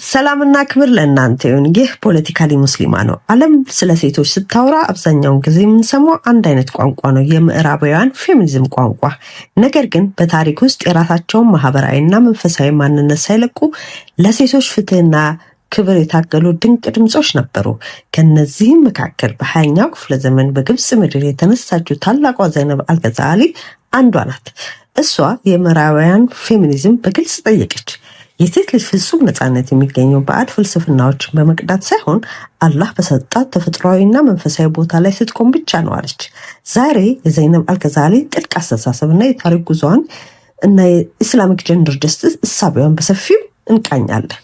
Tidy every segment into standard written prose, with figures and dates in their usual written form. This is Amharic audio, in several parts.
ሰላምና ክብር ለእናንተ ይሁን። ይህ ፖለቲካሊ ሙስሊማ ነው። ዓለም ስለ ሴቶች ስታወራ አብዛኛውን ጊዜ የምንሰማው አንድ አይነት ቋንቋ ነው፣ የምዕራባውያን ፌሚኒዝም ቋንቋ። ነገር ግን በታሪክ ውስጥ የራሳቸውን ማህበራዊና መንፈሳዊ ማንነት ሳይለቁ ለሴቶች ፍትህና ክብር የታገሉ ድንቅ ድምፆች ነበሩ። ከነዚህም መካከል በ20ኛው ክፍለ ዘመን በግብፅ ምድር የተነሳችው ታላቋ ዘይነብ አልገዛሊ አንዷ ናት። እሷ የምዕራባውያን ፌሚኒዝም በግልጽ ጠየቀች። የሴት ልጅ ፍጹም ነፃነት የሚገኘው ባዕድ ፍልስፍናዎችን በመቅዳት ሳይሆን አላህ በሰጣት ተፈጥሯዊና መንፈሳዊ ቦታ ላይ ስትቆም ብቻ ነው አለች። ዛሬ የዘይነብ አልገዛሊ ጥልቅ አስተሳሰብና የታሪክ ጉዞዋን እና የ Islamic gender justice እሳቤዋን በሰፊው እንቃኛለን።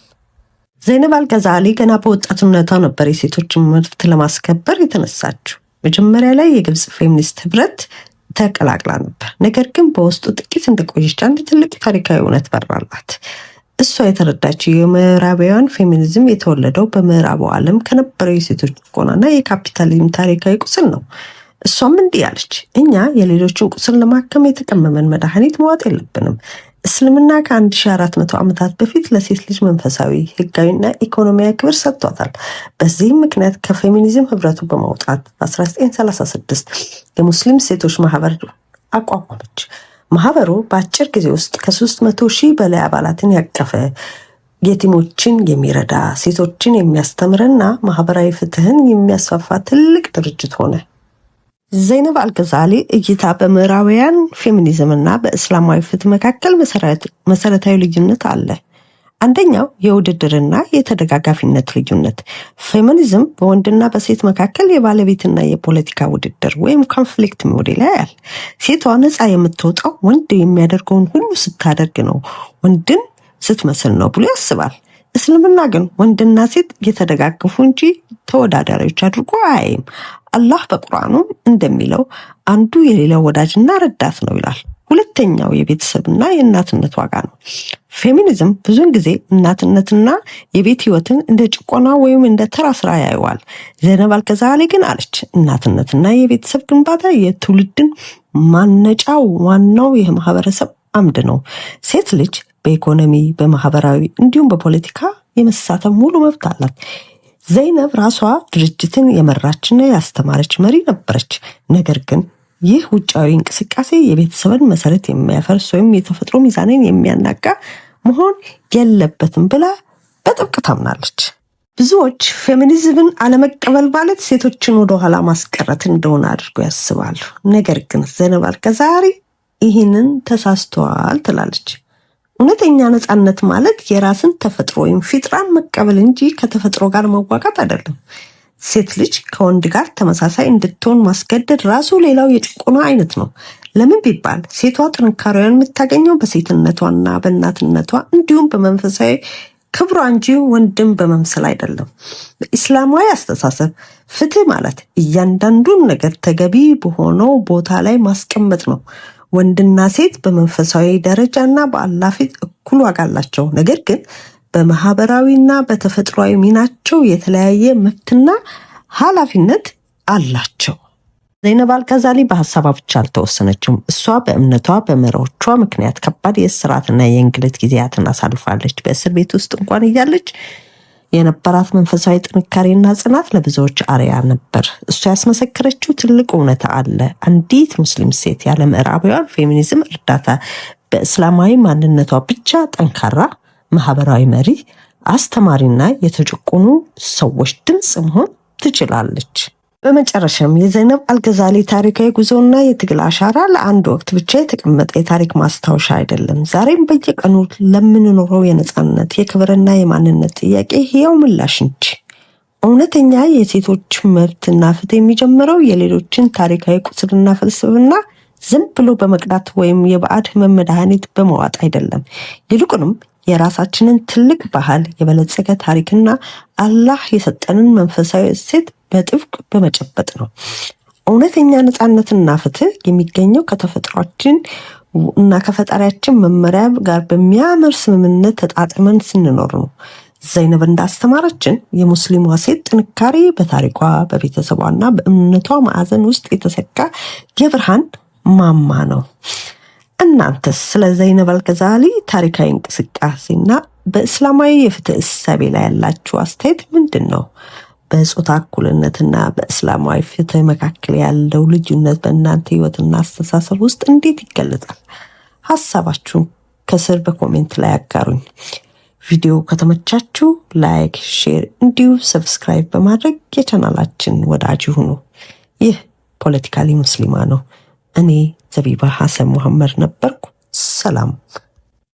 ዘይነብ አልገዛሊ ገና በወጣትነቷ ነበር የሴቶችን መብት ለማስከበር የተነሳችው። መጀመሪያ ላይ የግብፅ ፌሚኒስት ህብረት ተቀላቅላ ነበር። ነገር ግን በውስጡ ጥቂት እንደቆየች አንድ ትልቅ ታሪካዊ እውነት በራላት። እሷ የተረዳችው የምዕራባውያን ፌሚኒዝም የተወለደው በምዕራቡ ዓለም ከነበረው የሴቶች ጭቆናና የካፒታሊዝም ታሪካዊ ቁስል ነው። እሷም እንዲህ አለች፣ እኛ የሌሎችን ቁስል ለማከም የተቀመመን መድኃኒት መዋጥ የለብንም። እስልምና ከ1400 ዓመታት በፊት ለሴት ልጅ መንፈሳዊ፣ ህጋዊና ኢኮኖሚያዊ ክብር ሰጥቷታል። በዚህም ምክንያት ከፌሚኒዝም ህብረቱ በመውጣት በ1936 የሙስሊም ሴቶች ማህበር አቋቋመች። ማህበሩ በአጭር ጊዜ ውስጥ ከ300,000 በላይ አባላትን ያቀፈ፣ የቲሞችን የሚረዳ፣ ሴቶችን የሚያስተምርና ማህበራዊ ፍትህን የሚያስፋፋ ትልቅ ድርጅት ሆነ። ዘይነብ አልገዛሊ እይታ በምዕራባውያን ፌሚኒዝምና በእስላማዊ ፍትህ መካከል መሰረታዊ ልዩነት አለ። አንደኛው የውድድርና የተደጋጋፊነት ልዩነት። ፌሚኒዝም በወንድና በሴት መካከል የባለቤትና የፖለቲካ ውድድር ወይም conflict model ያያል። ሴቷ ነፃ የምትወጣው ወንድ የሚያደርገውን ሁሉ ስታደርግ ነው፣ ወንድን ስትመስል ነው ብሎ ያስባል። እስልምና ግን ወንድና ሴት የተደጋገፉ እንጂ ተወዳዳሪዎች አድርጎ አያይም። አላህ በቁርአኑ እንደሚለው አንዱ የሌላው ወዳጅና ረዳት ነው ይላል። ሁለተኛው የቤተሰብና የእናትነት ዋጋ ነው። ፌሚኒዝም ብዙውን ጊዜ እናትነትና የቤት ህይወትን እንደ ጭቆና ወይም እንደ ተራ ስራ ያየዋል። ዘይነብ አልገዛሊ ግን አለች፣ እናትነትና የቤተሰብ ግንባታ የትውልድን ማነጫ ዋናው የማህበረሰብ አምድ ነው። ሴት ልጅ በኢኮኖሚ፣ በማህበራዊ እንዲሁም በፖለቲካ የመሳተፍ ሙሉ መብት አላት። ዘይነብ ራሷ ድርጅትን የመራችና ያስተማረች መሪ ነበረች። ነገር ግን ይህ ውጫዊ እንቅስቃሴ የቤተሰብን መሰረት የሚያፈርስ ወይም የተፈጥሮ ሚዛንን የሚያናጋ መሆን የለበትም ብላ በጥብቅ ታምናለች። ብዙዎች ፌሚኒዝምን አለመቀበል ማለት ሴቶችን ወደኋላ ማስቀረት እንደሆነ አድርጎ ያስባሉ። ነገር ግን ዘይነብ አልገዛሊ ይህንን ተሳስተዋል ትላለች። እውነተኛ ነፃነት ማለት የራስን ተፈጥሮ ወይም ፊጥራን መቀበል እንጂ ከተፈጥሮ ጋር መዋጋት አይደለም። ሴት ልጅ ከወንድ ጋር ተመሳሳይ እንድትሆን ማስገደድ ራሱ ሌላው የጭቆና አይነት ነው። ለምን ቢባል ሴቷ ጥንካሬዋን የምታገኘው በሴትነቷና በእናትነቷ እንዲሁም በመንፈሳዊ ክብሯ እንጂ ወንድም በመምሰል አይደለም። በኢስላማዊ አስተሳሰብ ፍትህ ማለት እያንዳንዱን ነገር ተገቢ በሆነው ቦታ ላይ ማስቀመጥ ነው። ወንድና ሴት በመንፈሳዊ ደረጃና በአላህ ፊት እኩል ዋጋ አላቸው። ነገር ግን በማህበራዊና በተፈጥሯዊ ሚናቸው የተለያየ መብትና ኃላፊነት አላቸው። ዘይነብ አልጋዛሊ በሀሳቧ ብቻ አልተወሰነችም። እሷ በእምነቷ በመሪዎቿ ምክንያት ከባድ የእስራትና የእንግልት ጊዜያትን አሳልፋለች። በእስር ቤት ውስጥ እንኳን እያለች የነበራት መንፈሳዊ ጥንካሬና ጽናት ለብዙዎች አርአያ ነበር። እሷ ያስመሰከረችው ትልቅ እውነት አለ። አንዲት ሙስሊም ሴት ያለ ምዕራባውያን ፌሚኒዝም እርዳታ በእስላማዊ ማንነቷ ብቻ ጠንካራ ማህበራዊ መሪ፣ አስተማሪና የተጨቆኑ ሰዎች ድምፅ መሆን ትችላለች። በመጨረሻም የዘይነብ አልገዛሊ ታሪካዊ ጉዞና የትግል አሻራ ለአንድ ወቅት ብቻ የተቀመጠ የታሪክ ማስታወሻ አይደለም። ዛሬም በየቀኑ ለምንኖረው የነፃነት፣ የክብርና የማንነት ጥያቄ ህያው ምላሽ እንጂ። እውነተኛ የሴቶች መብትና ፍትህ የሚጀምረው የሌሎችን ታሪካዊ ቁስልና ፍልስፍና ዝም ብሎ በመቅዳት ወይም የባዕድ ህመም መድኃኒት በመዋጥ አይደለም። ይልቁንም የራሳችንን ትልቅ ባህል፣ የበለጸገ ታሪክና አላህ የሰጠንን መንፈሳዊ እሴት በጥብቅ በመጨበጥ ነው። እውነተኛ ነፃነትና ፍትህ የሚገኘው ከተፈጥሯችን እና ከፈጣሪያችን መመሪያ ጋር በሚያምር ስምምነት ተጣጥመን ስንኖር ነው። ዘይነብ እንዳስተማረችን የሙስሊሟ ሴት ጥንካሬ በታሪኳ፣ በቤተሰቧና በእምነቷ ማዕዘን ውስጥ የተሰካ የብርሃን ማማ ነው። እናንተስ ስለ ዘይነብ አልገዛሊ ታሪካዊ እንቅስቃሴና በእስላማዊ የፍትህ እሳቤ ላይ ያላችሁ አስተያየት ምንድን ነው? በጾታ እኩልነትና በእስላማዊ ፍትህ መካከል ያለው ልዩነት በእናንተ ህይወትና አስተሳሰብ ውስጥ እንዴት ይገለጻል? ሀሳባችሁን ከስር በ comment ላይ አጋሩኝ። ቪዲዮ ከተመቻችሁ like፣ share እንዲሁም subscribe በማድረግ የቻናላችን ወዳጅ ይሁኑ። ይህ ፖለቲካሊ ሙስሊማ ነው። እኔ ዘቢባ ሐሰን መሐመድ ነበርኩ። ሰላም።